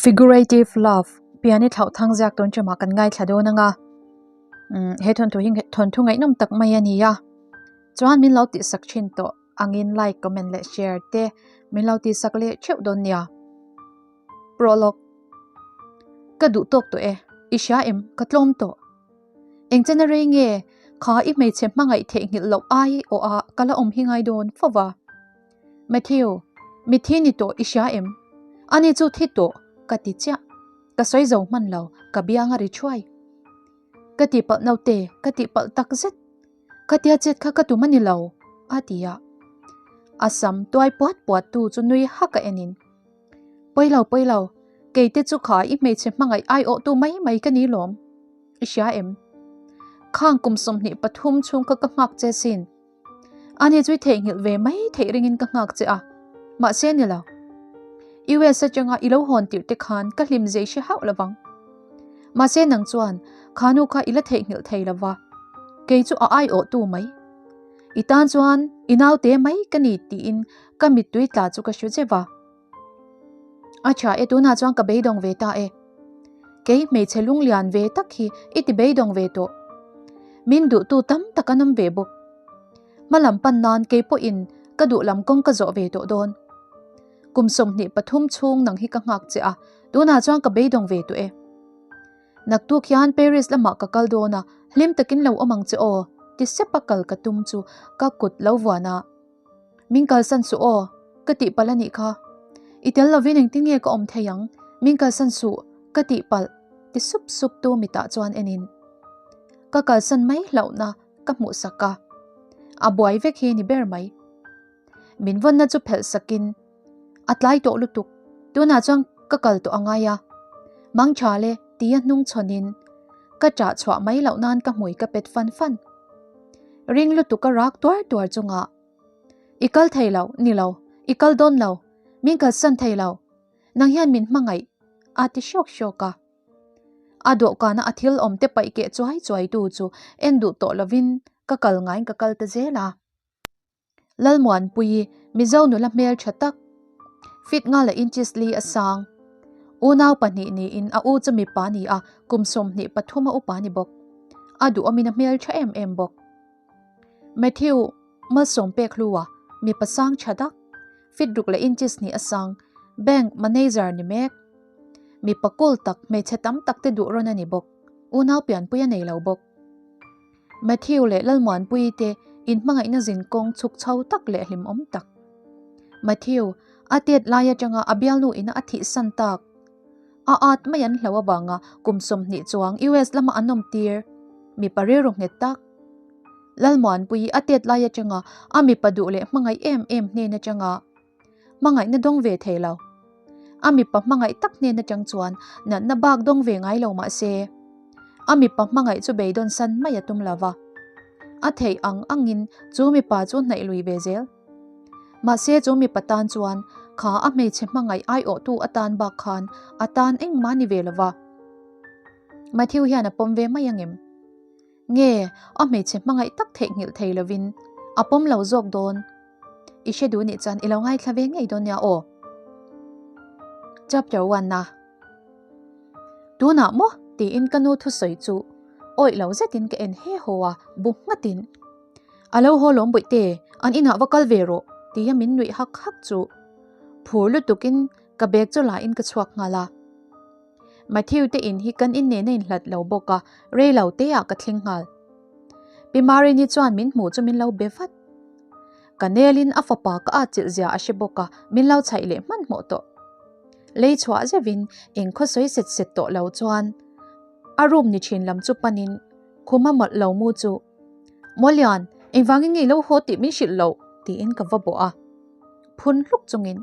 Figurative love, Piani thlauh thang ziak tawn ṭemah kan ngaithla dawn ang a. Umm he thawnthu hi thawnthu ngaihnawm tak mai a ni a. Chuan min lo tihsak ṭhin tawh angin like, comment leh share te min lo tihsak leh ṭheuh dawn nia. Prologue Ka duh tawk tawh e, i hria em? Ka tlawm tawh. Engchen a rei nge kha i hmeichhe hmangaih theihnghilh loh ai awh a ka la awm hi ngai dawn fo va. Matthew, mitthi ni tawh i hria em? Ani chu thi tawh ka ti chiah. Ka sawi zo hman lo, ka biang a ri thuai. Ka tihpalh naute, ka tihpalh tak zet. Ka tia chet kha ka tum a ni lo, a ti a. A sam tuai puat puat tu chu nui hak a enin. Pawi lo, pawi lo, kei te chu kha i hmeichhe hmangaih aiawh tu mai mai ka ni lawm. I hria em? Khang kum 23 chhung kha ka nghak che sin. Ani chu i theihnghilh ve mai theih ringin ka nghak che a, mahse ni lo. US atanga i lo hawn tirh te khan ka hlim zei hre hauh lovang. Mahse nang chuan kha nu kha i la theihnghilh thei lova, kei chu a aiawh tu mai. I tan chuan i naute mai ka ni tiin ka mittui tla chu ka hru zeuh a. A tha e, tunah chuan ka beidawng ve ta e. Kei hmeichhe lunglian ve tak hi i ti beidawng ve tawh. Min duhtu tam tak an awm ve bawk. Hma lam pan nan kei pawhin ka duh lam kawng ka zawh ve tawh dawn. Kum 23 chhung nang hi ka nghak che a, tunah chuan ka beidawng ve tawh e. Naktuk hian Paris lamah ka kal dawn a, hlim takin lo awm ang che aw, ti sep a kal ka tum chu ka kut lo vuan a. Min kalsan suh aw, ka tihpalh a nih kha. I tel lovin engtin nge ka awm thei ang? Min kalsan suh, ka tihpalh, ti sup sup tu mitah chuan enin. Ka kalsan mai hlauhna ka hmuh sak a, a buai vek hi ni ber mai. Min vawnna chu phelh sakin a tlai tawh lutuk, tunah chuan ka kal tawh a ngai a. Mang tha le tia hnung chhawnin ka ṭah chhuah mai loh nan ka hmui ka pet fan fan. Ring lutuk a rak tuar tuar chungah, I kal thei lo, ni lo, i kal dawn lo, min kalsan thei lo, nang hian min hmangaih, a ti hrawk hrawk a. A dawhkana a thil awm te paih keh chuai chuai tu chu en duh tawh lovin ka kal ngaiin ka kal ta zel a. Lalmuanpuii, Mizo nula hmel tha tak, fit nga leh inches li a sang. Unau pahnih niin a u chu mipa ni a, kum 23 a upa ni bawk. A duhawmin a hmel tha em em bawk. Matthew Malsawm pek hlua mipa sang tha dak, fit ruk leh inches hnih a sang, bank manager ni mek. Mipa cool tak, hmeichhe tam tak te duh rawn a ni bawk. Unau pianpui a nei lo bawk. Matthew leh Lalmuanpuii te inhmangaihna zin kawng chhuk chho tak leh hlimawm tak. Matthew, a tet lai atanga a bialnu ina a thihsan tak, a at mai an hlo avanga kum 20 chuang US lama an awm tir, mipa rilru nghet tak. Lalmuanpuii a tet lai atanga a mipa duh leh hmangaih em em hnen atanga hmangaihna dawng ve thei lo. A mipa hmangaih tak hnen atang chuan natna bak dawng ve ngai lo mah se, a mipa hmangaih chu beidawn san mai a tum lo va. A theih ang angin chu mipa chu hnaih lui ve zel. Mahse chu mipa tan chuan kha a hmeichhe hmangaih aiawhtu atan bak khan a tan engmah ni ve lo va. Matthew hian a pawm ve mai angem? Nge a hmeichhe hmangaih tak theihnghilh thei lovin a pawm lo zawk dawn? I hre duh nih chuan i lo ngaithla ve ngei dawn nia aw. Chapter 1 na Tunah maw tiin ka nu thusawi chu awih lo zetin ka en he haw a, bu nghatin A lo haw lawm bawih te, an inah va kal ve rawh tia min nuih hak hak chu phur lutukin ka bag chu lain ka chhuak nghal a. Matthew te in hi kan innehna inhlat lo bawk a, rei lo te ah ka thleng nghal. Pi Marini chuan min hmuh chu min lo be vat. Ka nelin a fapa ka atchilh zia a hre bawk a, min lo chhaih leh hmanhmawh tawh. Lei chhuah zeuhin eng khaw sawi set set tawh lo chuan a room ni thin lam chu panin khuma mawlh lo mu chu, Mawlian, engvangin nge i lo haw tih min hrilh loh? tiin ka va bawh a. Phun hluk chungin,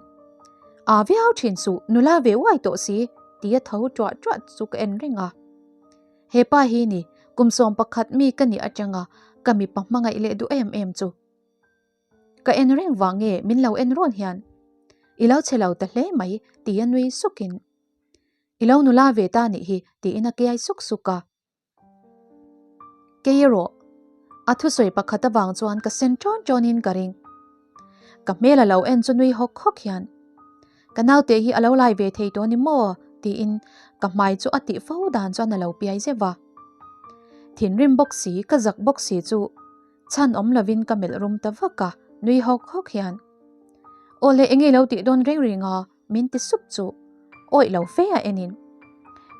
A viau thin suh, nula ve uai tawh si, tia tho tuah tuah chu ka en reng a. He pa hi ni, kum 11 mi ka nih atanga ka mipa hmangaih leh duh em em chu. Ka en reng vang nge min lo en rawn hian, I lo che lo ta hle mai, tia nui sukin, I lo nula ve ta nih hi, tiin a kiai suk suk a. Kei erawh, a thusawi pakhat avang chuan ka sen ṭawn ṭawnin ka ring. Ka hmel a lo en chu nui hawk hawk hian, Ka naute hi a lo lai ve thei tawh ni maw? Tiin ka hmai chu a tih fo dan chuan a lo piai zeuh va. Thinrim bawk si, ka zak bawk si chu chhan awm lovin ka melh rum ta vak a, nui hawk hawk hian, Aw le, enge lo tih dawn reng reng a? Min ti sup chu awih lo fe a enin,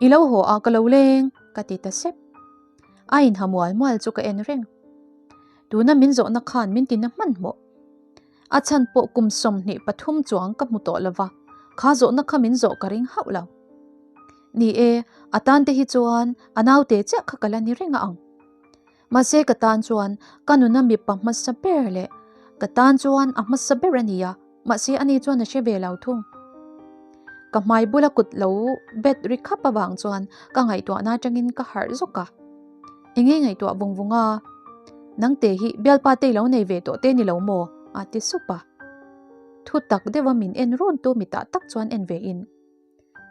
I lo haw a, ka lo leng, ka ti ta sep. A inha mual mual chu ka en reng. Tuna min zawhna khan min tina hmanhmawh. A chhan pawh kum 23 chuang ka hmu tawh lova, kha zawhna kha min zawh ka ring hauh lo. Ni e, a tan te hi chuan a naute chiah kha ka la ni reng a ang. Mahse ka tan chuan ka nuna mipa hmasa ber leh ka tan chuan a hmasa ber a ni a, mahse ani chuan a hre ve lo thung. Ka hmai bula kut lo bet ri khap avang chuan ka ngaihtuahna atangin ka harh zawk a. Enge ngaihtuah vung vung a, Nangte hi bialpa te i lo nei ve tawh te ni lo maw? a ti sup a. Thu tak deuha min en run tu mitah tak chuan en ve in,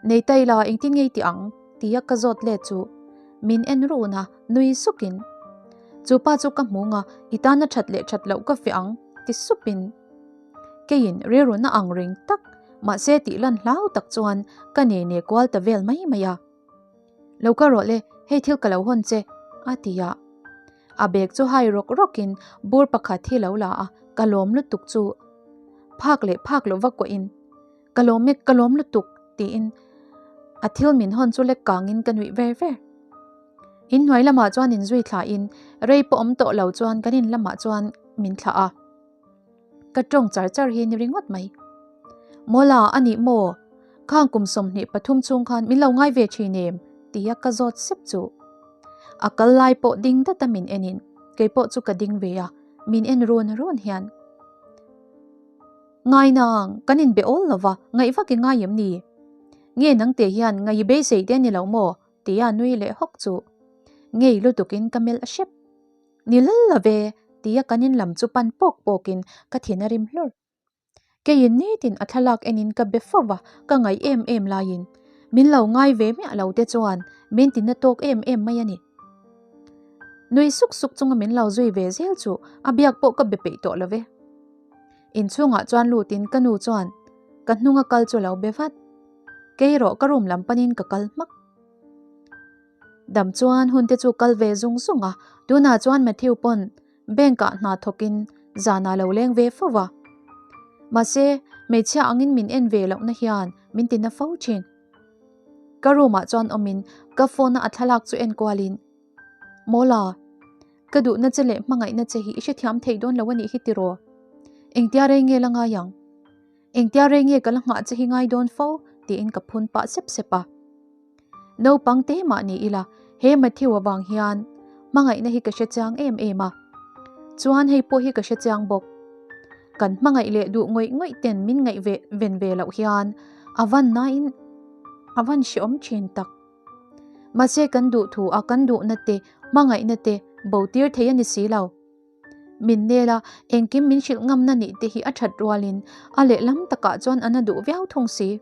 Nei ta ila engtin ngei ti ang? tia ka zawt let chu min en run a, nui sukin, Chu pa chu ka hmu nga, i tana that leh that loh ka fiah ang ti supin keiin rilruna ang reng tak mahse tih lan hlau tak chuan ka ne ne kual ta vel mai mai a. Lo ka rawh le, hei thil ka lo hawn che, a ti a. A bag chu hai rawk rawkin bur pakhat hi lo la a, ka lawm lutuk chu phak leh phak loh va kuahin, Ka lawm e, ka lawm lutuk, tiin a thil min hawn chu lek kangin ka nuih ver ver. In hnuai lamah chuan inzui thlain rei pawh awm tawh lo chuan kan in lamah chuan min thlah a. Ka tawng char char hi ni ringawt mai. Mawla a nih maw? Khang kum 23 chhung khan min lo ngai ve thin em? Tia ka zawt sep chu. A kal lai pawh ding data min enin kei pawh chu ka ding ve a, min en run run hian. Ngai nang, kan inbe awl lova, ngaih vak i ngai em ni? Nge nangte hian ngaih i beisei te ni lo maw? Tia nui leh hawk chu. Ngei lutukin ka melh a hrep. Ni lal lo ve, tia kan in lam chu pan pawk pawkin ka thin a rim hlur. Keiin nitin a thlalak enin ka be fo va, ka ngaih em em laiin min lo ngai ve miah lo te chuan min tina tawk em em mai a ni. Nui suk suk chunga min lo zui ve zel chu a biak pawh ka be peih tawh lo ve. Inchhungah chuan lutin ka nu chuan ka hnunga kal chu lo be vat. Kei erawh ka room lam panin ka kal hmak. Dam chuan hun te chu kal ve zung zung a, tunah chuan Matthew pawn bank ah hna thawk in zan ah lo leng ve fo va. Mahse, hmeichhia angin min en ve lohna hian min ti na fo thin. Ka room ah chuan awm in ka phone a a thlalak chu en kual in, Mawla, ka duhna che leh hmangaihna che hi i hrethiam thei dawn lo a nih hi tiraw? Engtia rei nge la ngai ang? Engtia rei nge ka la nghah che hi ngai dawn fo? tiin ka phun pah sep sep a. Naupang te mah ni ila, he Matthew avang hian hmangaihna hi ka hre chiang em em a. Chuan hei pawh hi ka hre chiang bawk. Kan hmangaih leh duh ngawih ngawih ten min ngaih ve ven ve loh hian a van nain a van hreawm thin tak. Mahse kan duh thu a kan duhna te hmangaihna te bo tir thei a ni si lo. Min nel a, engkim min hrilh ngamna nih te hi a that rualin a lehlam takah chuan an a duh viau thung si.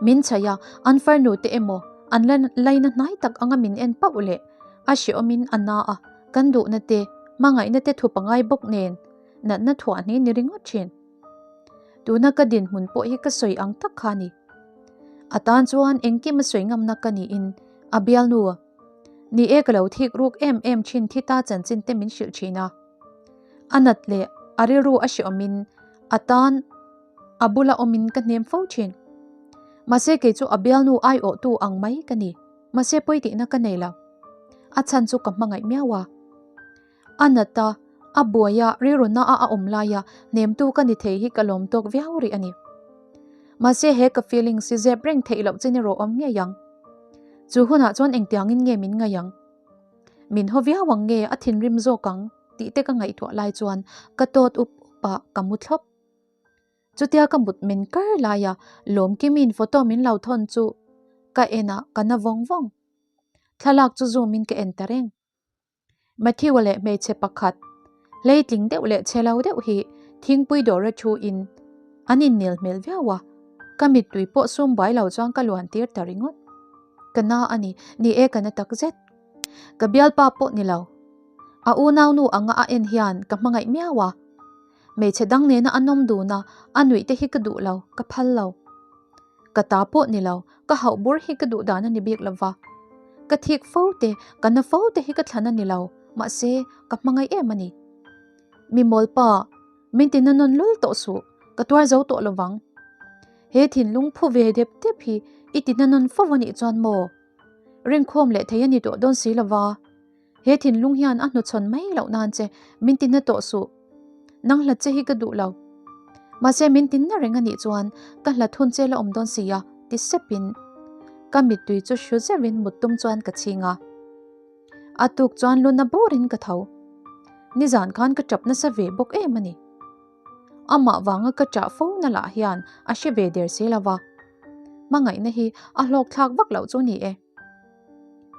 Min chhaih a, an farnu te emaw an la laina hnai tak anga min en pauh leh a hreawmin a na a, kan duhna te, hmangaihna te thu pangai bawk nen natna thuah hni ni ringawt thin. Tuna ka dinhmun pawh hi ka sawi ang tak kha a ni. A tan chuan engkim a sawi ngamna ka niin a bialnu Ni e ka lo thik ruk em em thin thi ta chanchin te min hrilh thin a. A nat leh a rilru a hreawmin a tan a bula awmin ka hnem fo thin. Mahse kei chu a bialnu aiawhtu ang mai ka ni. Mahse pawi tihna ka nei lo. A chhan chu ka hmangaih miau a. A nat a, a buai a, rilru na a a awm lai a, hnemtu ka ni thei hi ka lawm tawk viau rih a ni. Mahse he ka feelings hi zep reng theih loh chin erawh awm ngei ang. Chu hunah chuan engtiangin nge min ngaih ang? Min haw viau ang nge a thinrim zawk ang tih te ka ngaihtuah lai chuan ka tawt up up a, ka mu thlawp. Chutia ka mut min kar laia Lawmkimi'n photo min lo thawn chu ka en a, ka na vawng vawng. Thlalak chu zoom in ka en ta reng. Matthew-a leh hmeichhe pakhat, hleitling deuh leh chhe lo deuh hi thingpui dawra thu-in an innel hmel viau a, ka mittui pawh sum buai lo chuan ka luan tir ta ringawt. Ka na a ni, ni e ka na tak zet. Ka bialpa pawh ni lo. A unaunu anga a en hian ka hmangaih miau a. Hmeichhe dang nena a nawm dun a, a nuih te hi ka duh lo, ka phal lo. Ka ta pawh ni lo, ka hauh bur hi ka duh dan a ni bik lova. Ka thik fo te, ka na fo te hi ka thlan a ni lo, mahse ka hmangaih em a ni. Mi mawlpa, min ti na nawn lul tawh suh, ka tuar zo tawh lovang. He thinlung phu ve dep dep hi i ti na nawn fo a nih chuan maw? Rinkhawm leh thei a ni tawh dawn si lova. He thinlung hian a hnuchhawn mai loh nan che min ti na tawh suh. Nang hlat che hi ka duh lo. Mahse min tin na reng a nih chuan ka hlat hun che la awm dawn si a, ti sepin ka mittui chu hru zeuhin mut tum chuan ka chhing a. A tuk chuan luna burin ka tho. Nizan khan ka tap nasa ve bawk em a ni. Amah vanga ka ṭah fo na lah hian a hre ve der si lo va. Hmangaihna hi a hlawk thlak vak loh chu ni e.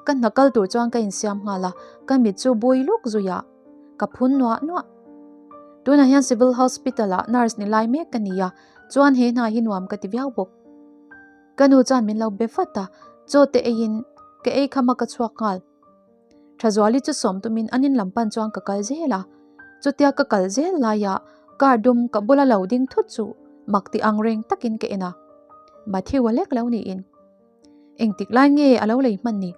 Ka hna kal tur chuan ka insiam nghal a, ka mit chu bui luk zui a, ka phun nuah nuah. Tunah hian Civil Hospital ah nurse ni lai mek ka ni a, chuan he hna hi nuam ka ti viau bawk. Ka nu chuan min lo be vat a, chaw te eiin ka ei kham a ka chhuak nghal. Thazuali chu sawm tumin an in lam pan chuan ka kal zel a, chutia ka kal zel laia car dum ka bula lo ding thut chu mak ti ang reng takin ka en a, Matthew a lek lo niin. Engtik lai nge a lo lei hman ni?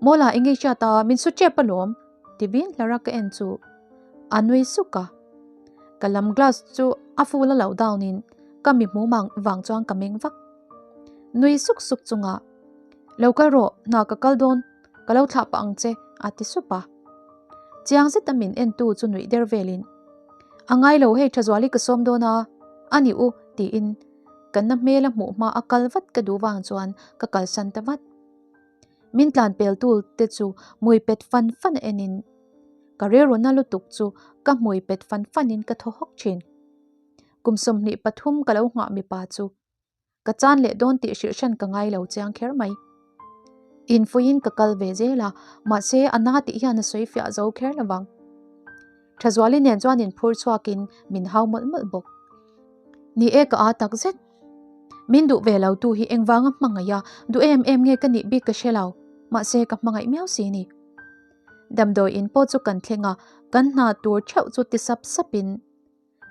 Mawla eng nge hriat a, min su tep alawm ti vin hlar a ka en chu a nui suk a. Ka lam glass chu a full a lo down in ka mi hmu mang vang chuan ka meng vak. Nui suk suk chunga Lo kal rawh, hna ka kal dawn, ka lo thlah pah ang che a ti sup a. Chiang zeta min en tu chu nuih der velin A ngai lo hei Thazuali ka sawm dawn a, a ni u tiin Ka na hmel a hmuh hma a kal vat ka duh vang chuan ka kalsan ta vat. Min tlan pel tul te chu hmui pet fan fan a en in ka rilru na lutuk chu ka hmui pet fan fan in ka thaw hawk thin. Kum 23 ka lo nghah mipa chu ka chan leh dawn tih hrilh hran ka ngai lo chiang kher mai. Infuiin ka kal ve zel a, mahse a na tih hian a sawi fiah zo kher lovang. Thazuali nen chuan inphur chhuakin min hau mawlh mawlh bawk. Ni e ka aa tak zet. Min duh ve lo tu hi engvanga hmangaih a, duh em em nge ka nih bik ka hre lo, mahse ka hmangaih miau si ni. Damdawi in pawh chu kan thleng a, kan hna tur theuh chu ti sap sapin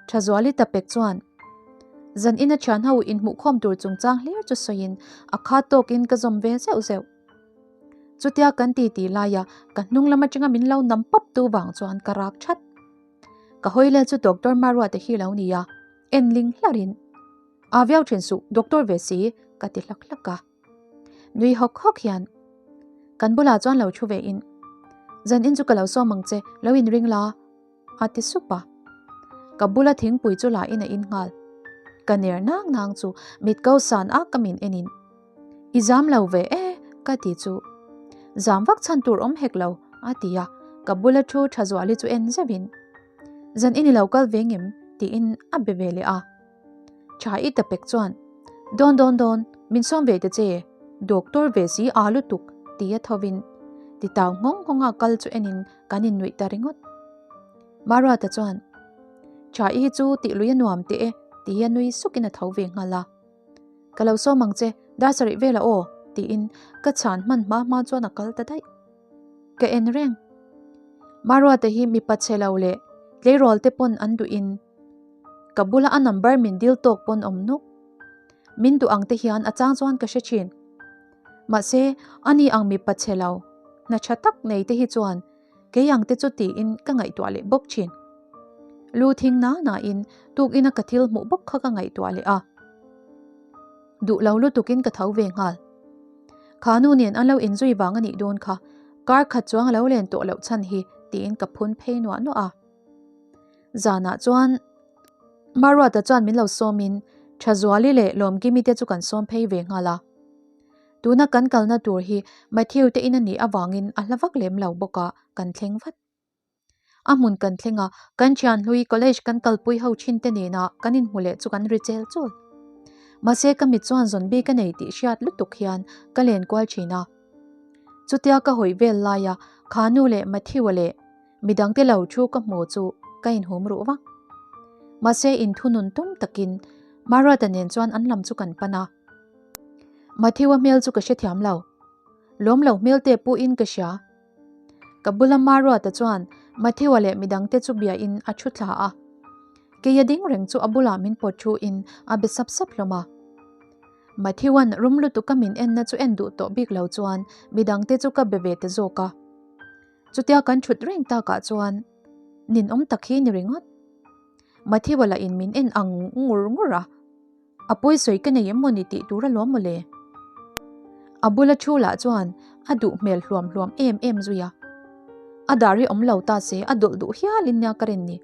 Thazuali tapek chuan zan ina thian ho inhmuhkhawm tur chungchang hlir chu sawiin a khat tawkin ka zawm ve zeuh zeuh. Chutia kan ti ti laia ka hnung lam atanga min lo nam pawp tu vang chuan ka rak that. Ka hawi lel chu Doctor Maruata hi lo nia, en ling hlarin a viau thin suh Doctor ve si ka ti hlak hlak a. Nui hawk hawk hian kan bulah chuan lo thu ve in zan in chu ka lo sawm ang che lo in ring la a ti sup a. Ka bula thingpui chu la in a in nghal. Ka ner nang nang chu mit ko san a ka min en in I zam lo ve e ka ti chu zam vak chhan tur awm hek lo a ti a, ka bula thu tha zuali chu en zeuh in zan in i lo kal ve ngem tiin a be ve leh a. Tha i ta pek chuan Dawn dawn dawn min sawm ve ta che doctor ve si a lutuk tia thovin titau nghawng nghawng a kal chu enin kan innuih ta ringawt. Maruata chuan Tha i hi chu tih lui a nuam teh e tia nui sukin a tho ve nghal a. Ka lo sawm ang che dar sarih velah aw tiin ka chhan hman hma hma chuan a kal ta daih. Ka en reng. Maruata hi mipa chhe lo leh tleirawl te pawn an duhin Ka bula a number min dil tawk pawn awm nuk. Min duh ang te hian a chang chuan ka hre thin. Mahse, ani ang mipa chhe lo, hna tha tak nei te hi chuan kei ang te chu tiin ka ngaihtuah leh bawk thin. Lu thing na na in tuk ina ka thil hmuh bawk kha ka ngaihtuah leh a. Duh lo lutukin ka tho ve nghal. Kha nu nen an lo inzui vang a nih dawn kha, kar khat chuang a lo len tawh loh chhan hi tiin ka phun phei nuah nuah a. Zanah chuan Maruata chuan min lo sawmin Thazuali leh Lawmkimi te chu kan sawm phei ve nghal a. Tuna kan kalna tur hi Matthew te in a nih avangin a hla vak lem lo bawk a, kan thleng vat. A hmun kan thleng a, kan thian hlui college kan kalpui ho thin te nena kan inhmu leh chu kan ri chel chul. Mahse ka mit chuan zawn bik a nei tih hriat lutuk hian ka len kual thin a. Chutia ka hawi vel laia kha nu leh Matthew-a leh Midangte lo thu ka hmu chu ka inhum ruh vak. Mahse inthunun tum takin Maruata nen chuan an lam chu kan pan a. Matthew-a hmel chu ka hrethiam lo. Lawm lo hmel te puhin ka hria. Ka bula Maruata chuan Matthew-a leh midangte chu biain a thu thla a. Keia ding reng chu a bulah min pawt thu in a be sap sap hlawm a. Matthew-a'n rum lutuka min enna chu en duh tawh bik lo chuan midangte chu ka be ve ta zawk a. Chutia kan thut reng takah chuan ninawm tak hi ni ringawt. Matthew-a lah in min en ang ngur ngur a, a pawisawi ka nei em maw ni tih tur alawm maw le. A bula thu lah chuan a duh hmel hluam hluam em em zui a. A dar hi awm lo ta se a dawlh duh hialin nia ka rin ni.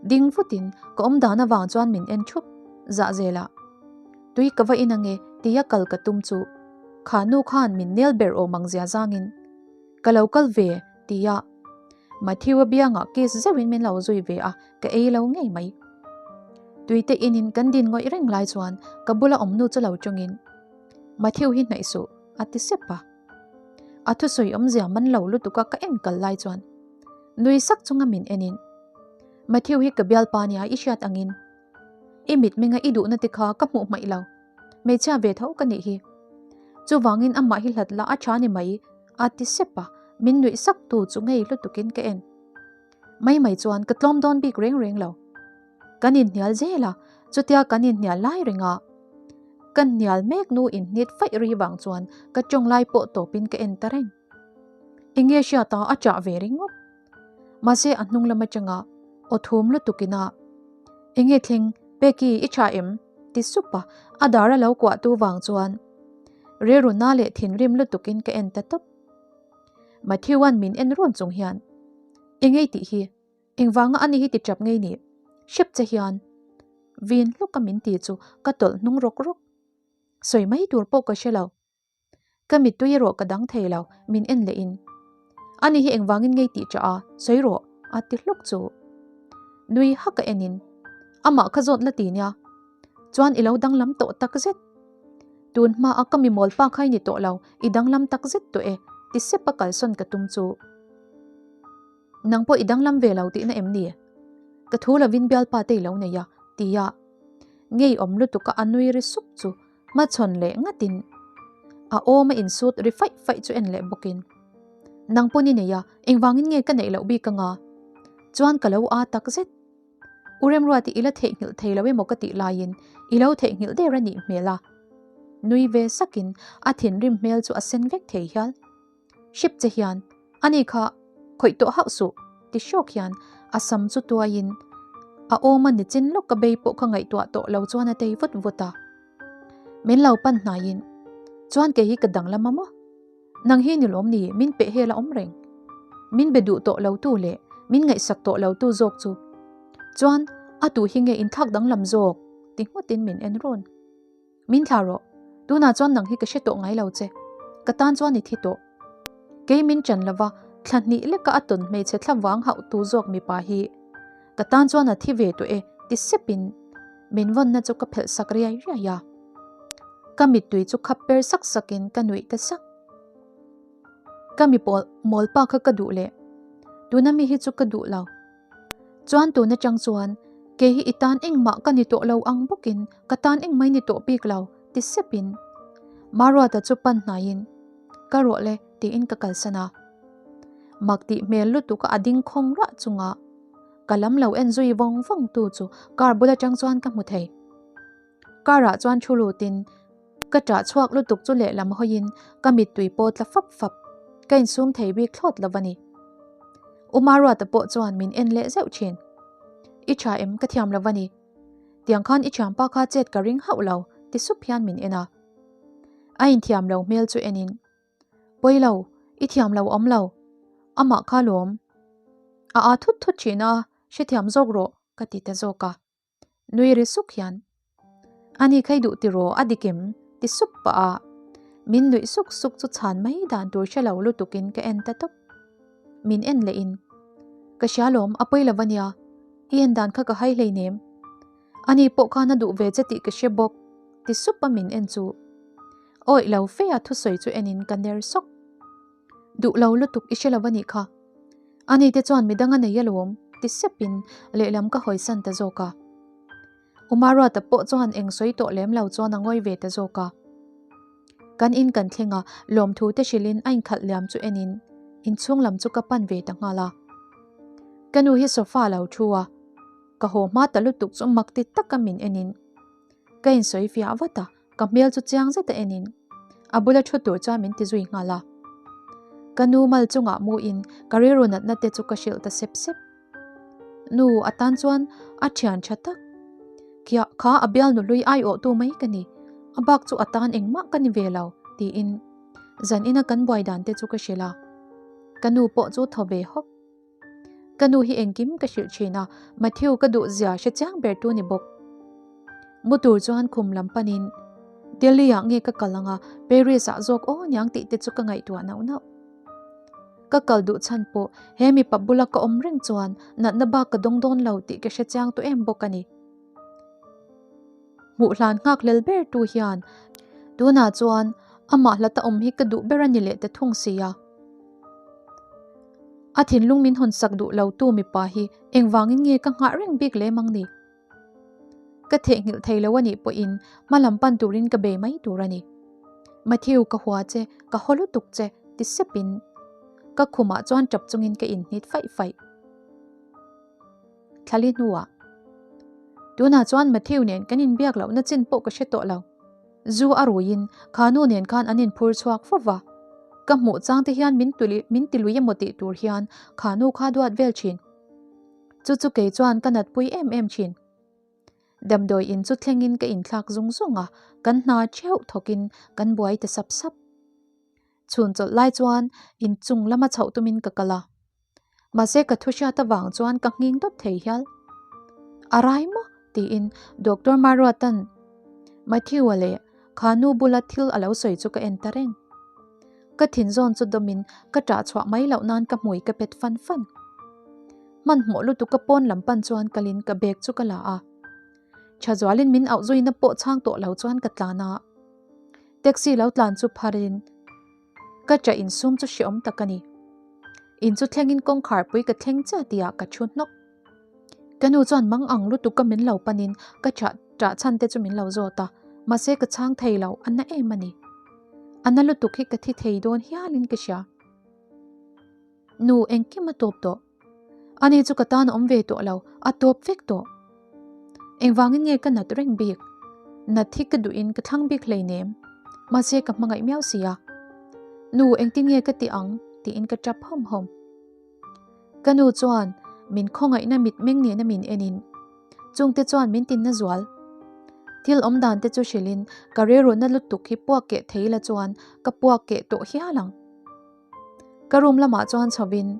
Ding vutin ka awm dan avang chuan min en thup zah zel a. Tui ka va in ange tia kal ka tum chu kha nu khan min nel ber awm ang zia zangin ka lo kal ve tia Matthew-a biangah kiss zeuhin min lo zui ve a, ka ei lo ngei mai. Tuite inin kan din ngawih reng lai chuan ka bula awm nu chu lo tawngin Matthew hi hnaih suh a ti sep a. A thusawi awmzia man lo lutuka ka en kal lai chuan nui sak chunga min enin Matthew hi ka bialpa nia i hriat angin i mitmenga i duhna te kha ka hmuh hmaih lo, hmeichhia ve tho ka nih hi. Chuvangin amah hi hlat la a tha ni mai a ti sep a, min nuih sak tu chu ngei lutukin ka en. Mai mai chuan ka tlawm dawn bik reng reng lo. Kan inhnial zel a, chutia kan inhnial lai reng a, ka hnial mek nu inhnit faih ri vang chuan ka tawng lai pawh tawpin ka en ta reng. Enge hriata a chah ve ringawt. Mahse a hnung lam atanga aw thum lutukin a, Enge thleng, Peki i tha em? ti sup a, a dar a lo kuah tu vang chuan rilru na leh thinrim lutukin ka en ta tawp. Matthew-a'n min en run chung hian, Engei tih hi, engvanga ani hi ti tap ngei ni? Hrep che hian vin hluka min ti chu ka tawlh hnung rawk rawk. Sawi mai tur pawh ka hre lo. Ka mittui erawh ka dang thei lo, min en leh in. Ani hi engvangin ngei tih chah a, sawi rawh, a ti hluk chu. Nui hak a en in, amah kha zawt la ti nia. Chuan i lo danglam tawh tak zet. Tun hma a ka mi mawl pa kha i ni tawh lo, i danglam tak zet tawh e, ti sep a kalsawn ka tum chu. Nang pawh i danglam ve lo tihna em ni? Ka thu lovin bialpa te i lo nei a, tia ngeiawm lutuk a a nui ri sup chu. Hmachhawn leh ngatin a awm a insut ri faih faih chu en leh bawkin, Nang pawn i nei a, engvangin nge ka neih loh bik anga? Chuan ka lo a tak zet. U Remruati i la theihnghilh thei lo emaw ka tih laiin i lo theihnghilh der a nih hmel a. Nui ve sakin a thinrim hmel chu a sen vek thei hial. Hrep che hian, Ani kha khawih tawh hauh suh, ti hrawk hian a sam chu tuaiin a awm a nichin lawk ka bei pawh kha ngaihtuah tawh lo chuan a tei vut vut a. Min lo pan hnaiin, Chuan kei hi ka danglam a maw? Nang hi ni lawm ni min peh hel a awm reng. Min be duh tawh lo tu leh min ngaihsak tawh lo tu zawk chu. Chuan a tu hi nge inthlak danglam zawk? ti nghutin min en rawn. Min thlah rawh, tunah chuan nang hi ka hre tawh ngai lo che, ka tan chuan i thi tawh. Kei min ṭan lova thla hnih leka a tawn hmeichhe thla vang hauh tu zawk mipa hi ka tan chuan a thi ve tawh e ti sepin min vawnna chu ka phelh sak riai riai a. Ka mittui chu khap per sak sakin ka nuih ta sak. Ka mi mawlpa kha ka duh leh tuna mi hi chu ka duh lo. Chuan tun atang chuan kei hi i tan engmah ka ni tawh lo ang bawkin ka tan engmah i ni tawh bik lo ti sepin Maruata chu pan hnaiin ka rawh le tiin ka kalsan a. Mak tih hmel lutuk a a ding khawng ruah chunga ka lam lo en zui vawng vawng tu chu car bul atang chuan ka hmu thei. Car ah chuan thu lutin Ka ṭah chhuak lutuk chu lehlam hawiin ka mittui pawh tla fap fap, ka insum thei bik thlawt lo a ni. U Maruata pawh chuan min en leh zeuh ṭhin. I ṭha em ka thiam lo a ni. Tiang khan i ṭhianpa kha chet ka ring hauh lo ti sup hian min en a. A inthiam lo hmel chu enin, Pawi lo, i thiam lo awm lo. Amah kha lawm. A aa thut thut ṭhin a, hrethiam zawk rawh ka ti ta zawk a. Nui ri suk hian, Ani khai duh tiraw a dik em? ti sup pah a, min nuih suk suk chu chhan mai dan tur hre lo lutukin ka en ta tawp. Min en leh in, Ka hria lawm, a pawi lo a nia, i en dan kha ka hai hleinem. Ani pawh khan a duh ve che tih ka hre bawk, ti sup a min en chu. Awih lo fe a thusawi chu en in ka ner sawk. Duh lo lutuk i hre lo a nih kha. Ani te chuan midang a nei alawm ti sepin lehlam ka hawisan ta zawk a. Umaruata pawh chuan eng sawi tawh lem lo chuan a ngawi ve ta zawk a. Kan in kan thleng a, lawmthu te hrilhin a inkhalh liam chu enin inchhung lam chu ka pan ve ta nghal a. Ka nu hi sofa a lo thu a, ka haw hma ta lutuk chu mak ti taka min enin ka insawi fiah vat a. Ka hmel chu chiang zeta enin a bula thu tur chuan min ti zui nghal a. Ka nu mal chungah muin ka rilru natna te chu ka hrilh ta sep sep. Nu a tan chuan a thian tha tak. Kia kha a bial nu hlui aiawhtu mai ka ni. A bak chu a tan engmah ka ni ve lo tiin zan ina kan buai dan te chu ka hrilh a. Ka nu pawh chu thaw ve hawk. Ka nu hi engkim ka hrilh thin a, Matthew ka duh zia hre chiang ber tu ni bawk. Mu tur chuan khum lam panin Delhi ah nge ka kal anga Paris ah zawk aw niang tih te chu ka ngaihtuah nauh nauh. Ka kal duh chhan pawh he mipa bula ka awm reng chuan natna bak ka dawng dawn lo tih ka hre chiang tawh em bawk a ni. Hmuh hlan nghak hlel ber tu hian tunah chuan amah hlata awm hi ka duh ber a ni leh ta thung si a. A thinlung min hawn sak duh lo tu mipa hi engvangin nge ka nghah reng bik lem ang ni? Ka theihnghilh thei lo a nih pawhin hma lam pan turin ka bei mai tur a ni. Matthew ka hua che, ka haw lutuk che ti sepin ka khumah chuan tap chungin ka inhnit faih faih. Thlali hnuah tunah chuan Matthew nen kan inbiak lohna chin pawh ka hre tawh lo. Zu a ruiin kha nu nen khan an inphur chhuak fo va, ka hmuh chang te hian min tuli min ti lui emaw tih tur hian kha nu kha duat vel thin. Chu chu kei chuan ka natpui em em thin. Damdawi in chu thlengin ka inthlak zung zung a, kan hna theuh thawkin kan buai ta sap sap. Chhun chawlh lai chuan inchung lama chhoh tumin ka kal a. Mahse ka thu hriat avang chuan ka nghing dawt thei hial. A rai maw? tiin Doctor Maruatan Matthew-a leh kha nu bula thil a lo sawi chu ka en ta reng. Ka thinzawn chu dawmin ka ṭah chhuah mai loh nan ka hmui ka pet fan fan. Hmanhmawh lutuk ka pawn lam pan chuan kalin ka bag chu ka la a. Thazualin min auh zuina pawh chhang tawh lo chuan ka tlan a. Taxi lo tlan chu pharin ka ṭah insum chu hreawm tak a ni. In chu thlengin kawngkhar pui ka thleng chiah tihah ka thu hnawk. Ka nu chuan mang ang lutuk ka min lo panin ka ṭah ṭah chhan te chu min lo zawt a, mahse ka chhang thei lo, a na em a ni. A na lutuk hi ka thi thei dawn hialin ka hria. Nu engkim a tawp tawh. Ani chu ka tan a awm ve tawh lo, a tawp vek tawh. Engvangin nge ka nat reng bik? Nat hi ka duhin ka thlang bik hleinem. Mahse ka hmangaih miau si a. Nu engtin nge ka ti ang? tiin ka tap hawm hawm. Ka nu chuan min khawngaihna mitmeng nena min enin chungte chuan min tinna zual. Thil awm dan te chu hrilhin ka rilruna lutuk hi puak keh thei la chuan ka puak keh tawh hial ang. Ka room lamah chuan chhovin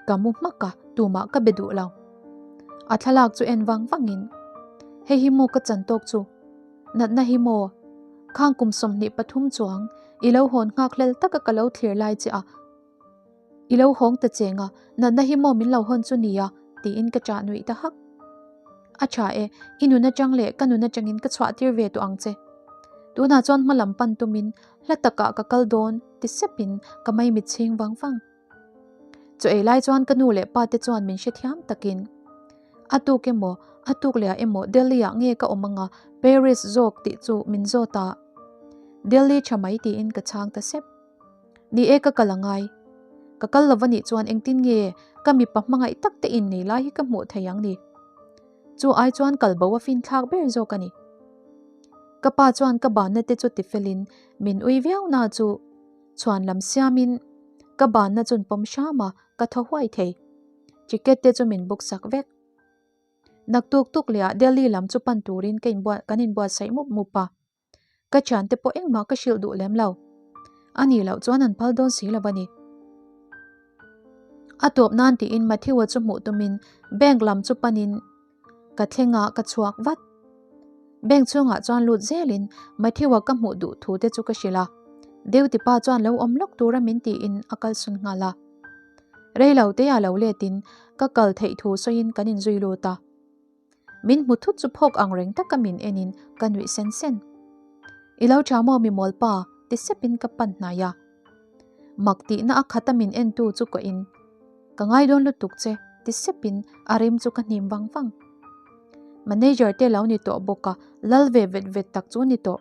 ka mu hmak a, tumah ka be duh lo. A thlalak chu en vang vangin, Hei hi maw ka chan tawk chu? Natna hi maw? Khang kum 23 chuang i lo hawn nghak hlel taka ka lo thlir lai che a, i lo hawng ta cheng a, natna hi maw min lo hawn chu nia? tiin ka chah nuih ta hak. A tha e, i nun atang leh ka nun atangin ka chhuah tir ve tawh ang che. Tunah chuan hma lam pan tumin hla takah ka kal dawn ti sepin ka maimit chhing vang vang. Chaw ei lai chuan ka nu leh pa te chuan min hrethiam takin a tuk emaw a tuk leh ah emaw Delhi ah nge ka awm anga Paris zawk tih chu min zawt a. Delhi tha mai tiin ka chhang ta sep. Ni e ka kal angai. Ka kal lova nih chuan engtin nge ka mipa hmangaih tak te in nei lai hi ka hmuh thei ang ni. Chu ai chuan kal bo a fin thlak ber zawk a ni. Ka pa chuan ka banna te chu tifelin min ui viau na chu chhuan lam siamin ka banna chun pawm hram a ka thaw huai thei. Ticket te chu min book sak vek. Naktuk tuk leh ah Delhi lam chu pan turin ka inbuat kan inbuatsaih mup mup a. Ka thiante pawh engmah ka hrilh duh lem lo. A nih loh chuan an phal dawn si lo a ni. A tawp nan tiin Matthew-a chu hmuh tumin bank lam chu panin ka thleng a, ka chhuak vat. Bank chhungah chuan lut zelin Matthew-a ka hmuh duh thu te chu ka hrilh a. Duty pa chuan lo awm lawk tura min tiin a kalsawn nghal a. Rei lo te ah lo letin ka kal theih thu sawiin kan inzui lut a. Min hmu thut chu phawk ang reng taka min enin ka nuih sen sen. I lo tha maw mi mawl pa? ti sepin ka pan hnai a. Mak tihna a khata min entu chu kohin, Ka ngai dawn lutuk che, ti sepin a rim chu ka hnim vang vang. Manager te lo ni tawh bawk a, lal ve vet vet tak chu ni tawh.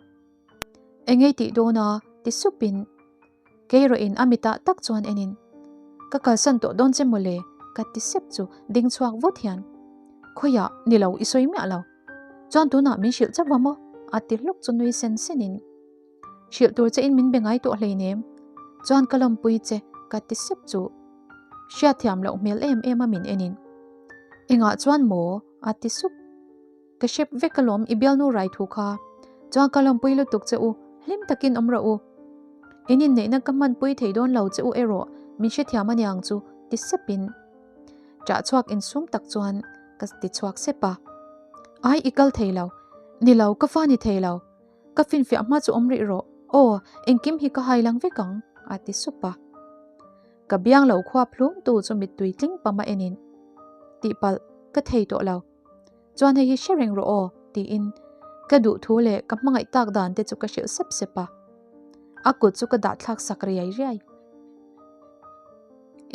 Engei tih dawn a? ti supin Keirawhin a mitah tak chuan enin, Ka kalsan tawh dawn che mawle, ka ti sep chu ding chhuak vut hian, Khawiah, ni lo, i sawi miah lo. Chuan tunah min hrilh chauh va maw? A ti hluk chu nui sen sen in, Hrilh tur che in min be ngai tawh hleinem, chuan ka lawmpui che ka ti sep chu. Hriatthiam loh hmel em em a min en in, Engah chuan maw? A ti sup. Ka hrep vek alawm i bialnu rai thu kha. Chuan ka lawmpui lutuk che u, hlim takin awm rawh u. In inneihna ka hmanpui thei dawn lo che u erawh min hrethiam aniang chu ti sepin ṭah chhuak insum tak chuan ka ti chhuak sep a. Ai i kal thei lo, ni lo ka fa ni thei lo, ka finfiah hma chu awm rih rawh, aw engkim hi ka hai lang vek ang a ti sup a. Ka biang lo khuap hlum tu chu mittui tling pam a enin tihpalh ka thei tawh lo. Chuan hei hi hre reng rawh aw, tiin ka duh thu leh ka hmangaih tak dan te chu ka hrilh sep sep a. A kut chu ka dah thlak sak riai riai.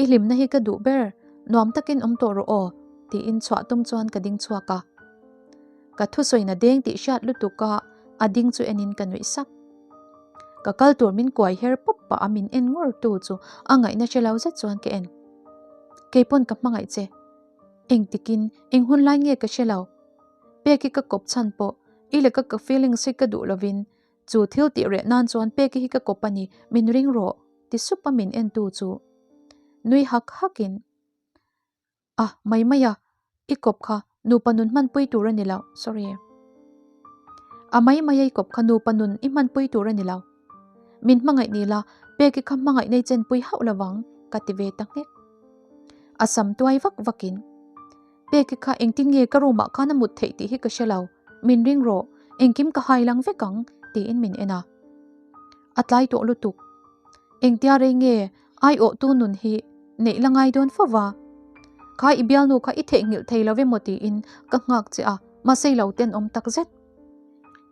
I hlimna hi ka duh ber, nuam takin awm tawh rawh aw, tiin chhuah tum chuan ka ding chhuak a. Ka thusawina deng tih hriat lutuk a, a ding chu enin ka nuih sak. Ka kal tur min kuai her pawp pah a min en ngur tu chu a ngaihna hre lo zet chuan ka en. Keipawn ka hmangaih che. Engtikin, eng hun lai nge ka hre lo. Peki ka kawp chhan pawh, i leka ka feelings hi ka duh lovin, chu thil tih reh nan chuan Peki hi ka kawp a ni, min ring rawh, ti sup a min en tu chu. Nui hak hakin, A, mai mai a, i kawp kha nupa nun hmanpui tur a ni lo, sorry. A mai mai a i kawp kha nupa nun i hmanpui tur a ni lo. Min hmangaih ni la, Peki kha hmangaih nei chenpui hauh lovang, ka ti ve ta nghek. A sam tuai vak vakin, Peki kha engtin nge ka room ah khan a mut theih tih hi ka hre lo, min ring rawh, engkim ka hai lang vek ang, tiin min en a. A tlai tawh lutuk. Engtia rei nge aiawhtu nun hi neih la ngai dawn fo va? Kha i bialnu kha i theihnghilh thei lo emaw tiin ka nghak che a, mahse i lo tenawm takzet.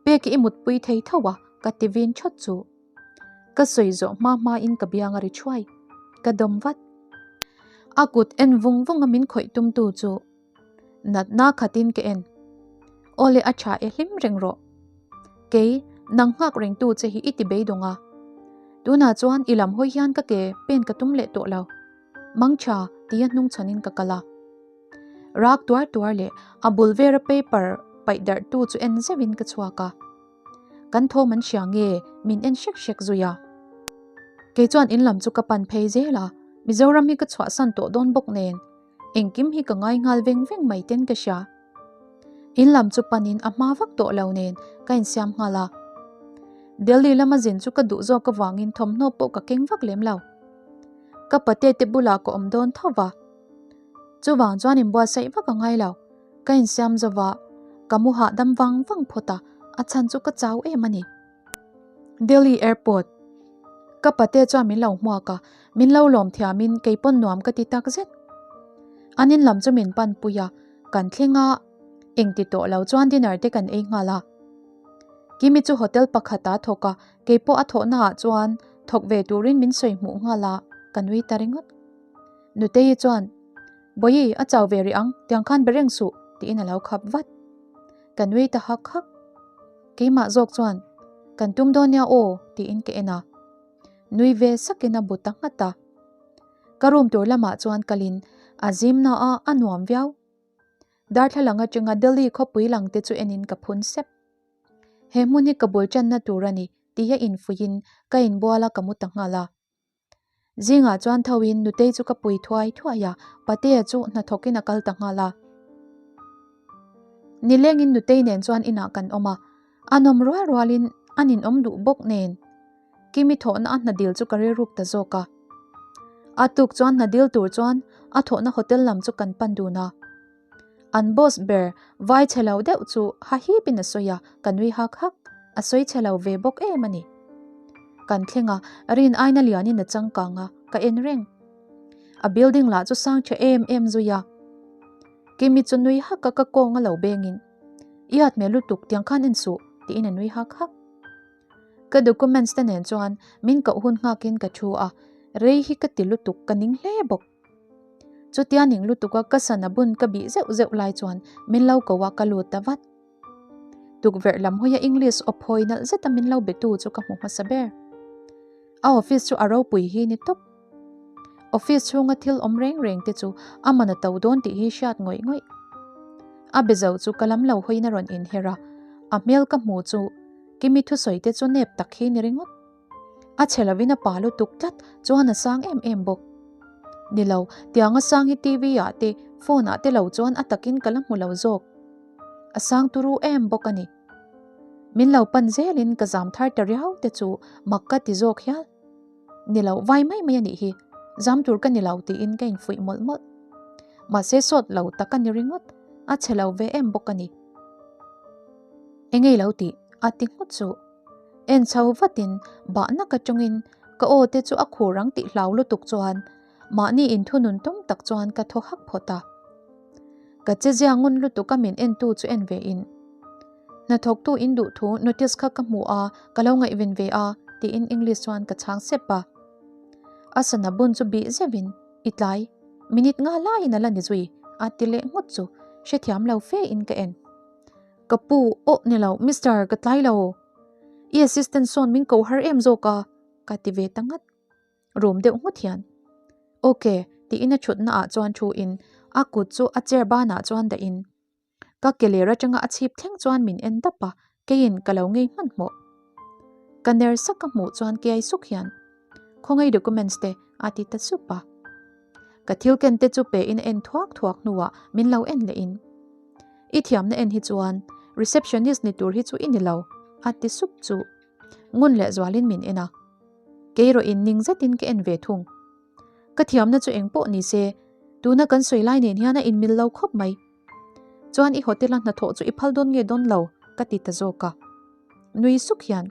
Peki i mutpui thei tho a, ka ti vin thawt chu. Ka sawi zawh hma hma in ka biang a ri thuai. Ka dawm vat. A kut en vung vung a min khawih tum tu chu natna khatin ka en. Awle a tha e hlim reng rawh. Kei, nang nghak reng tu che hi i ti beidawng a. Tunah chuan i lam hawi hian ka ke pen ka tum leh tawh lo. Mangtha tia hnung chhawn in ka kal a. Rak tuar tuar leh a bul vera paper paih darh tu chu en zeuh in ka chhuak a. Kan thawm an hria nge min en hrek hrek zui a. Kei chuan in lam chu ka pan phei zel a, Mizoram hi ka chhuahsan tawh dawn bawk nen engkim hi ka ngai nghal veng veng mai ten ka hria. In lam chu pan in a hma vak tawh lo nen ka insiam nghal a. Delhi lama zin chu ka duh zawk avangin thawmhnaw pawh ka keng vak lem lo. Ka pate te bulah ka awm dawn tho va. Chuvang chuan inbuatsaih vak a ngai lo. Ka insiam zo va, ka mu hahdam vang vang phawt a, a chhan chu ka chau em a ni. Delhi Airport. Ka pate chuan min lo hmuak a, min lo lawm thiamin kei pawn nuam ka ti tak zet. An in lam chu min pan pui a, kan thleng a, eng ti tawh lo chuan dinner te kan ei nghal a. Kimi chu hotel pakhat a thawk a, kei pawh a thawhna ah chuan thawk ve turin min sawi hmuh nghal a, ka nui ta ringawt. Nutei chuan, Bawihi, a chau ve rih ang, tiang khan be reng suh, tiin a lo khap vat. Ka nui ta hak hak. Keimah zawk chuan, Kan tum dawn nia aw, tiin ka en a. Nui ve sakin a bu ta nghat a. Ka room tur lamah chuan kalin a zimna a a nuam viau. Darthlalang atanga Delhi khawpui lang te chu enin ka phun sep. He hmun hi ka bul tanna tur a ni, tia infuihin ka inbual a ka mu ta nghal a. Zingah chuan thoin Nutei chu ka pui thuai thuai a, Patea chu hnathawkin a kal ta nghal a. Nilengin Nutei nen chuan inah kan awm a, a nawm rual rualin a ninawm duh bawk nen Kimi thawhna a hnadil chu ka rilruk ta zawk a. A tuk chuan hnadil tur chuan a thawhna hotel lam chu kan pan dun a. An boss ber vai chhe lo deuh chu ha hip in a sawi a, ka nui hak hak, a sawi chhe lo ve bawk em a ni. Kan thleng a, rin aina lian in a changkang a, ka en reng. A building lah chu sang tha em em zui a. Kimi chu nui hak a ka kawng a lo beng in, I at hmel lutuk tiang khan en suh tiin a nui hak hak. Ka documents te nen chuan min koh hun nghak in ka thu a, rei hi ka ti lutuk ka ning hle bawk. Chutia ning lutuka ka sana bun ka bih zeuh zeuh lai chuan min lo ko a ka lut ta vat. Tukverh lam hawia English aw phawi nalh zeta min lo betu chu ka hmu hmasa ber. A office chu a ropui hi ni tawp. Office chhunga thil awm reng reng te chu a man a to dawn tih hi hriat ngawih ngawih. A be zo chu ka lam lo hawiin a rawn inher a. A hmel ka hmu chu Kimi thusawi te chu nep tak hi ni ringawt. A chhe lovin a pa lutuk tlat chuan a sang em em bawk. Ni lo, tiang a sang hi TV ah te, phone ah te lo chuan a takin ka la hmu lo zawk. A sang turu em bawk a ni. Min lo pan zelin ka zam thar ta riau te chu mak ka ti zawk hial. Ni lo, vai mai mai a nih hi. Zam tur ka ni lo tiin ka infuih mawlh mawlh. Mahse sawt lo tak a ni ringawt, a chhe lo ve em bawk a ni. Engei lo tih a ti nghut chu. En chho vatin bahnak atangin ka aw te chu a khur ang tih hlau lutuk chuan mahni inthunun tum tak chuan ka thaw hak phawt a. Ka che zia ngun lutuk a min entu chu en ve in hnathawktu in duh thu notice kha ka hmu a ka lo ngaihven ve a tiin English chuan ka chhang sep a. A sana bun chu bih zeuhin i tlai minute nga laiin a la ni zui a ti leh nghut chu hrethiam lo fe in ka en. Ka pu, Aw ni lo, Mister, ka tlai lo. I assistant sawn min ko har em zawk a, ka ti ve ta ngat. Rum deuh nghut hian, Ok, tiin a thutna ah chuan thu in a kut chu a chair banah chuan dah in ka ke ler atanga a chhip thleng chuan min en dap a, keiin ka lo ngei hmanhmawh. Ka ner sak ka hmuh chuan kiai suk hian, Khawngaih documents te a ti ta sup a. Ka thil ken te chu pe in a en thuak thuak hnuah min lo en leh in. I thiamna en hi chuan receptionist ni tur hi chu i ni lo a ti sup chu. Ngun leh zualin min en a. Kei rawh in ning zetin ka en ve thung. Ka thiamna chu eng pawh ni se tuna kan sawi lai nen hian a inmil lo khawp mai. Chuan i hotel a hnathawh chu i phal dawn nge dawn lo ka ti ta zawk a. Nui suk hian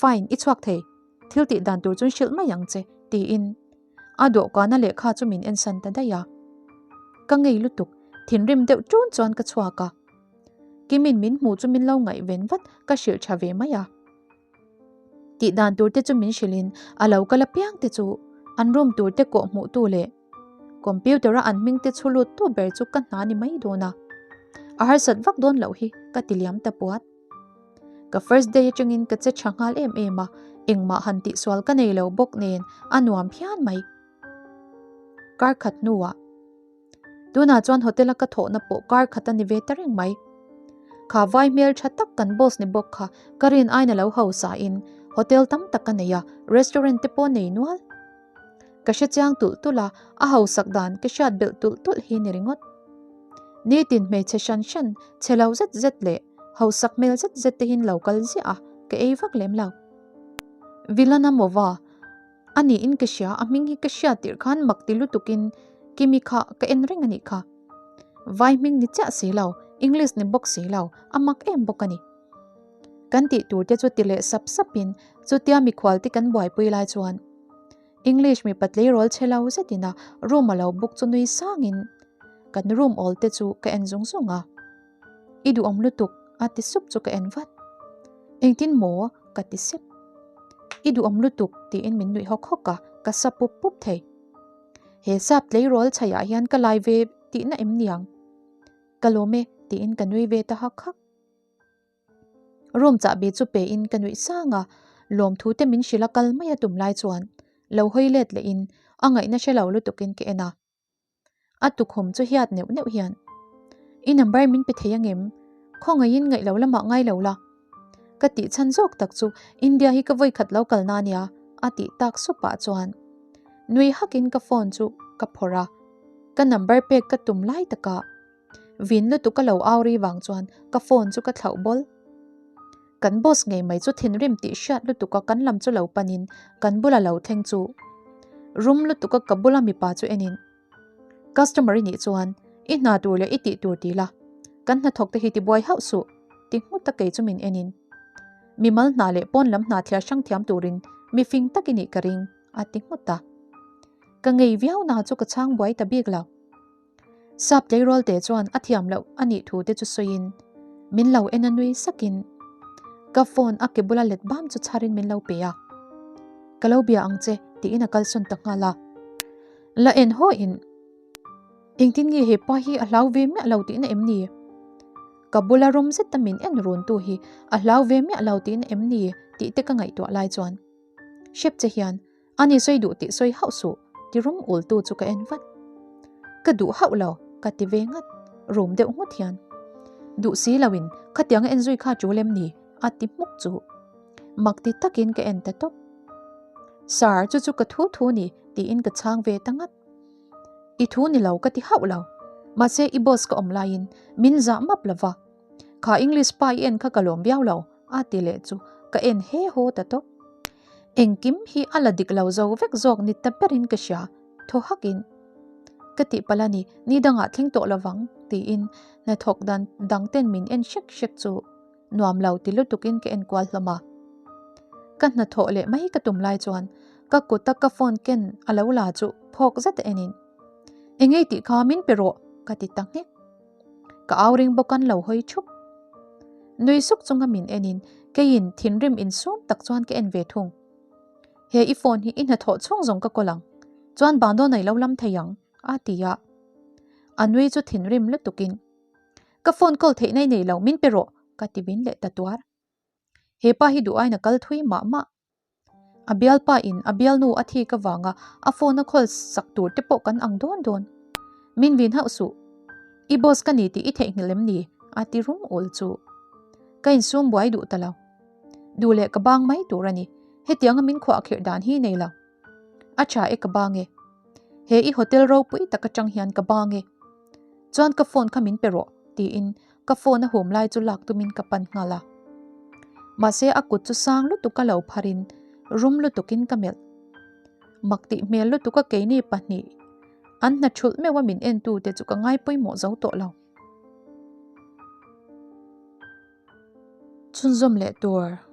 Fine, i chhuak thei. Thil tih dan tur chuan hrilh mai ang che, tiin a dawhkana lehkha chu min ensan ta daih a. Ka ngei lutuk, thinrim deuh ṭun chuan ka chhuak a. Kimin min hmuh chu min lo ngaihven vat ka hrilh ṭha ve mai a. Tih dan tur te chu min hrilhin a lo kal apiang te chu an room tur te kawh hmuh tu leh computer a an hming te chhu lut tu ber chu ka hna ni mai dawn a. A harsat vak dawn loh hi ka ti liam ta puat. Ka first day atangin ka che tha nghal em em a, engmah han tihsual ka nei lo bawk nen a nuam phian mai. Kar khat hnuah tunah chuan hotel a ka thawhna pawh kar khat a ni ve ta reng mai. Kha vai hmel tha tak kan boss ni bawk kha ka rin aina lo hausa in hotel tam tak a nei a, restaurant te pawh nei nual. Ka hre chiang tulh tulh a, a hausak dan ka hriat belh tulh tulh hi ni ringawt. Nitin hmeichhe hran hran chhe lo zet zet leh hausak hmel zet zet te hin lo kal ziah a, ka ei vak lem lo. Vilana Mova, A niin ka hria, a hming hi ka hriat tirh khan mak ti lutukin Kimi kha ka en reng a nih kha. Vai hming ni chiah si lo, English ni bawk si lo, a mak em bawk a ni. Kan tih tur te chu ti leh sap sapin chutia mikhual te kan buaipui lai chuan English mipa tleirawl chhe lo zetin a room a lo book chu nui sangin kan room awl te chu ka en zung zung a. I duhawm lutuk a ti sup chu ka en vat. Engtin maw? ka ti sep. I duhawm lutuk tiin min nuih hawk hawk a, ka sa pup pup thei. He sap tleirawl chhaiah hian ka lai ve tihna em niang? Ka lawm e tiin ka nui ve ta hak hak. Room chahbi chu pe in ka nuih sang a, lawmthu te min hrilh a kal mai a tum lai chuan lo hawi let leh in a ngaihna hre lo lutuk in ka en a. A tukhum chu hiat neuh neuh hian, I number min pe thei angem? Khawngaihin ngaih lo lamah ngai lo la. Ka tih chhan zawk tak chu India hi ka vawi khat lo kalna ania a tih tak sup ah chuan nui hak in ka phone chu ka phawrh a, ka number pek ka tum lai takah Vin lutuk a lo au ri vang chuan ka phone chu ka thlauh bawl. Kan boss ngei mai chu thinrim tih hriat lutuk a kan lam chu lo panin kan bula lo thleng chu rum lutuk a ka bula mipa chu enin Customer i nih chuan i hna tur leh i tih tur ti la, kan hnathawk te hi tibuai hauh suh ti nghut a kei chu min enin mimal hna leh pawn lam hna thliar hrang thiam turin mi fing tak i nih ka ring a ti nghut a. Ka ngei viau na chu ka chhang buai ta bik lo. Sap tleirawl te chuan a thiam loh a nih thu te chu sawiin min lo en a nui sakin ka phone a ke bula let bam chu chharin min lo pe a. Ka lo bia ang che tiin a kalsawn ta nghal a. La en haw in engtin nge he pa hi a hlau ve miah lo tihna em ni? Ka bula rawm zeta min en run tu hi a hlau ve miah lo tihna em ni tih te ka ngaihtuah lai chuan hrep che hian A ni sawi duh tih sawi hauh suh, ti rum ul tu chu ka en vat. Ka duh hauh lo, ka ti ve ngat, rum deuh nghut hian. Duh si loin khatiang a en zui kha tul em ni? a ti hmuk chu. Mak ti takin ka en ta tawp. Sir, chu chu ka thu thu ni tiin ka chhang ve ta ngat. I thu ni lo ka ti hauh lo. Mahse i boss ka awm laiin min zah map lova. Kha English pa i en kha ka lawm viau lo a ti leh chu ka en he haw ta tawp. Engkim hi a la dik lo zo vek zawk ni ta berin ka hria, thaw hakin ka tih palh a ni, ni dangah thleng tawh lovang tiin hnathawk dan dang ten min en hrek hrek chu nuam lo ti lutukin ka en kual hlawm a. Ka hnathawh leh mai ka tum lai chuan ka kuta ka phone ken a lo la chu phawk zet a enin Engei tih kha min pe rawh ka ti ta nghek. Ka au ring bawk an lo hawi thup. Nui suk chunga min enin keiin thinrim insum tak chuan ka en ve thung. He i phone hi i hnathawh chhung zawng ka kawl ang, chuan ban dawn a i lo lam thei ang, a ti a. A nui chu thinrim lutukin, Ka phone call theihna i nei lo, min pe rawh, ka ti vin leh ta tuar. He pa hi duh aiin a kal thui mah mah. A bialpa in a bialnu a thik avanga a phone a call sak tur te pawh kan ang dawn dawn. Min vin hauh suh. I boss ka ni tih i theihnghilh em ni? a ti rum ul chu. Ka insum buai duh ta lo. Duh leh ka bang mai tur a ni. Hetianga min khuahkhirh dan hi nei lo. A tha e ka bang e. He i hotel ropui tak atang hian ka bang e. Chuan ka phone kha min pe rawh tiin ka phone a hum lai chu lak tumin ka pan nghal a. Mahse a kut chu sang lutuk a lo pharin rum lutukin ka melh. Mak tih hmel lutuk a keini pahnih an hna thulh meuh a min en tu te chu ka ngai pawimawh zo tawh lo. Chhunzawm leh tur.